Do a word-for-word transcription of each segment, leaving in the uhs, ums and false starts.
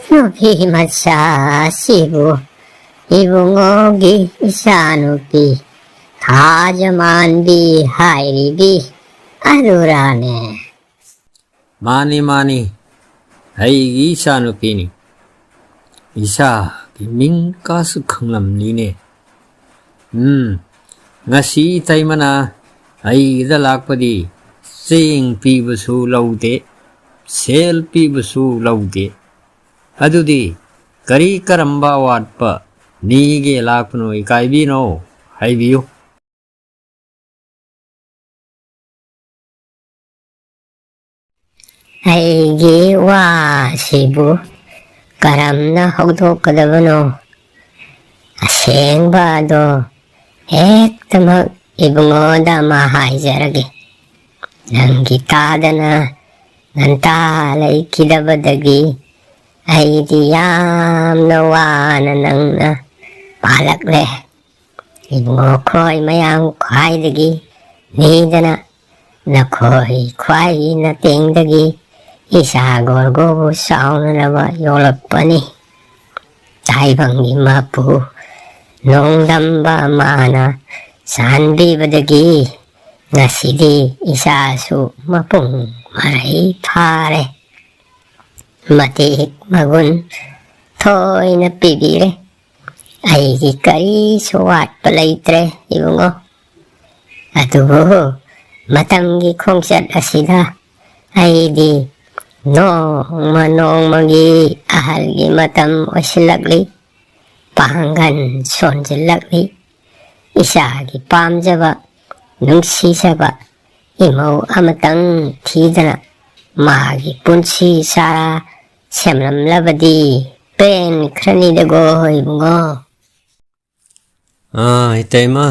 ꯅꯨꯄꯤ ꯃꯆꯥꯁꯤꯕꯨ ꯏꯕꯨꯡꯉꯣꯒꯤ ꯏꯆꯥꯅꯨꯄꯤ ꯊꯥꯖꯃꯥꯟꯕꯤ ꯍꯥꯏꯔꯤꯕꯤ ꯑꯗꯨꯔꯥꯅꯦ? ꯃꯥꯅꯤ, ꯃꯥꯅꯤ, ꯑꯩꯒꯤ ꯏꯆꯥꯅꯨꯄꯤꯅꯤ꯫ ꯏꯆꯥꯒꯤ ꯃꯤꯡ ꯀꯥꯁꯨ ꯈꯪꯂꯝꯅꯤꯅꯦ꯫ ꯎꯝ, ꯉꯁꯤ ꯏꯇꯩꯃꯅ ꯑꯩꯒꯤꯗ ꯂꯥꯛꯄꯗꯤ ꯆꯦꯡ ꯄꯤꯕꯁꯨ ꯂꯧꯗꯦ, ꯁꯦꯜ ꯄꯤꯕꯁꯨ ꯂꯧꯗꯦ꯫ ꯑꯗꯨꯗꯤ ꯀꯔꯤ ꯀꯔꯝꯕ ꯑꯋꯥꯠꯄ ꯅꯤꯒꯦ ꯂꯥꯛꯄꯅꯣ, ꯏꯀꯥꯏꯕꯤꯅꯣ? ꯍꯥꯏꯕꯤꯌꯨ꯫ ꯑꯩꯒꯤ ꯋꯥꯁꯤꯕꯨ ꯀꯔꯝꯅ ꯍꯧꯗꯣꯛꯀꯗꯕꯅꯣ? ꯑꯁꯦꯡꯕ ꯑꯗꯣ ꯍꯦꯛꯇꯃꯛ ꯏꯕꯨꯡꯉꯣꯗ ꯑꯃ ꯍꯥꯏꯖꯔꯒꯦ꯫ ꯅꯪꯒꯤ ꯇꯥꯗꯅ ꯉꯟꯇꯥ ꯂꯩꯈꯤꯗꯕꯗꯒꯤ ꯑꯩꯗꯤ ꯌꯥꯝꯅ ꯋꯥꯅ ꯅꯪꯅ ꯄꯥꯜꯂꯛꯂꯦ꯫ ꯏꯕꯨꯡꯉꯣ ꯈꯣꯏ ꯃꯌꯥꯝ ꯈ꯭ꯋꯥꯏꯗꯒꯤ ꯅꯤꯗꯅ ꯅꯈꯣꯏ ꯈ꯭ꯋꯥꯏꯒꯤ ꯅꯇꯦꯡꯗꯒꯤ ꯏꯆꯥ ꯒꯣꯔꯒꯣꯕꯨ ꯆꯥꯎꯅꯅꯕ ꯌꯣꯛꯂꯛꯄꯅꯤ꯫ ꯇꯥꯏꯕꯪꯒꯤ ꯃꯄꯨ ꯅꯣꯡꯗꯝꯕ ꯃꯥꯅ ꯆꯥꯟꯕꯤꯕꯗꯒꯤ ꯉꯁꯤꯗꯤ ꯏꯆꯥꯁꯨ ꯃꯄꯨꯡ ꯃꯔꯩ ꯐꯥꯔꯦ꯫ ꯃꯇꯤꯛ ꯃꯒꯨꯟ ꯊꯣꯏꯅ ꯄꯤꯕꯤꯔꯦ꯫ ꯑꯩꯒꯤ ꯀꯔꯤꯁꯨ ꯋꯥꯠꯄ ꯂꯩꯇ꯭ꯔꯦ ꯏꯕꯨꯡꯉꯣ꯫ ꯑꯗꯨꯕꯨ ꯃꯇꯝꯒꯤ ꯈꯣꯡꯆꯠ ꯑꯁꯤꯗ ꯑꯩꯗꯤ ꯅꯣꯡꯃ ꯅꯣꯡꯃꯒꯤ ꯑꯍꯜꯒꯤ ꯃꯇꯝ ꯑꯣꯏꯁꯤꯜꯂꯛꯂꯤ, ꯄꯥꯡꯒꯜ ꯁꯣꯟꯖꯤꯜꯂꯛꯂꯤ꯫ ꯏꯆꯥꯒꯤ ꯄꯥꯝꯖꯕ, ꯅꯨꯡꯁꯤꯖꯕ ꯏꯃꯧ ꯑꯃꯇꯪ ꯊꯤꯗꯅ ꯃꯥꯒꯤ ꯄꯨꯟꯁꯤ ꯆꯥꯔꯥ ꯁꯦꯝꯂꯝꯂꯕꯗꯤ ꯄꯦꯟꯈ꯭ꯔꯅꯤꯗꯒꯣ ꯏꯕꯨꯡꯉꯣ꯫ ꯑꯥ, ꯏꯇꯩꯃ,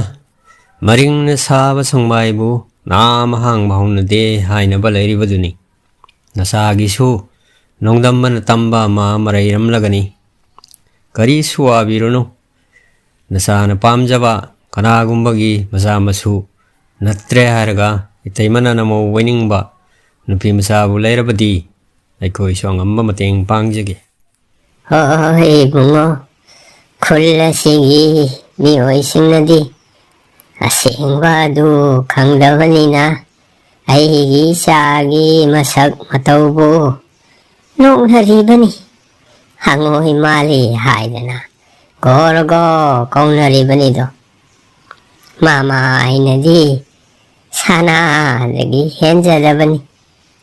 ꯃꯔꯤꯡꯅ ꯁꯥꯕ ꯁꯪꯕꯥꯏꯕꯨ ꯅꯥꯝ ꯍꯥꯡꯕ ꯍꯧꯅꯗꯦ ꯍꯥꯏꯅꯕ ꯂꯩꯔꯤꯕꯗꯨꯅꯤ꯫ ꯅꯆꯥꯒꯤꯁꯨ ꯅꯣꯡꯗꯝꯕꯅ ꯇꯝꯕ ꯑꯃ ꯃꯔꯩꯔꯝꯂꯒꯅꯤ꯫ ꯀꯔꯤꯁꯨ ꯋꯥꯕꯤꯔꯨꯅꯨ꯫ ꯅꯆꯥꯅ ꯄꯥꯝꯖꯕ ꯀꯅꯥꯒꯨꯝꯕꯒꯤ ꯃꯆꯥ ꯃꯁꯨ ꯅꯠꯇ꯭ꯔꯦ ꯍꯥꯏꯔꯒ ꯏꯇꯩꯃꯅ ꯅꯃꯧ ꯑꯣꯏꯅꯤꯡꯕ ꯅꯨꯄꯤ ꯃꯆꯥꯕꯨ ꯂꯩꯔꯕꯗꯤ ꯑꯩꯈꯣꯏꯁꯨ ꯑꯉꯝꯕ ꯃꯇꯦꯡ ꯄꯥꯡꯖꯒꯦ꯫ ꯍꯣꯏ ꯏꯕꯨꯡꯉꯣ, ꯈꯨꯜ ꯑꯁꯤꯒꯤ ꯃꯤꯑꯣꯏꯁꯤꯡꯅꯗꯤ ꯑꯁꯦꯡꯕ ꯑꯗꯨ ꯈꯪꯗꯕꯅꯤꯅ ꯑꯩꯒꯤ ꯏꯆꯥꯒꯤ ꯃꯁꯛ ꯃꯇꯧꯕꯨ ꯅꯣꯛꯅꯔꯤꯕꯅꯤ꯫ ꯍꯪꯉꯣꯏ ꯃꯥꯜꯂꯤ ꯍꯥꯏꯗꯅ ꯒꯣꯔ ꯒꯣ ꯀꯧꯅꯔꯤꯕꯅꯤꯗꯣ꯫ ꯃꯃꯥ ꯑꯩꯅꯗꯤ ꯁꯅꯥꯗꯒꯤ ꯍꯦꯟꯖꯗꯕꯅꯤ꯫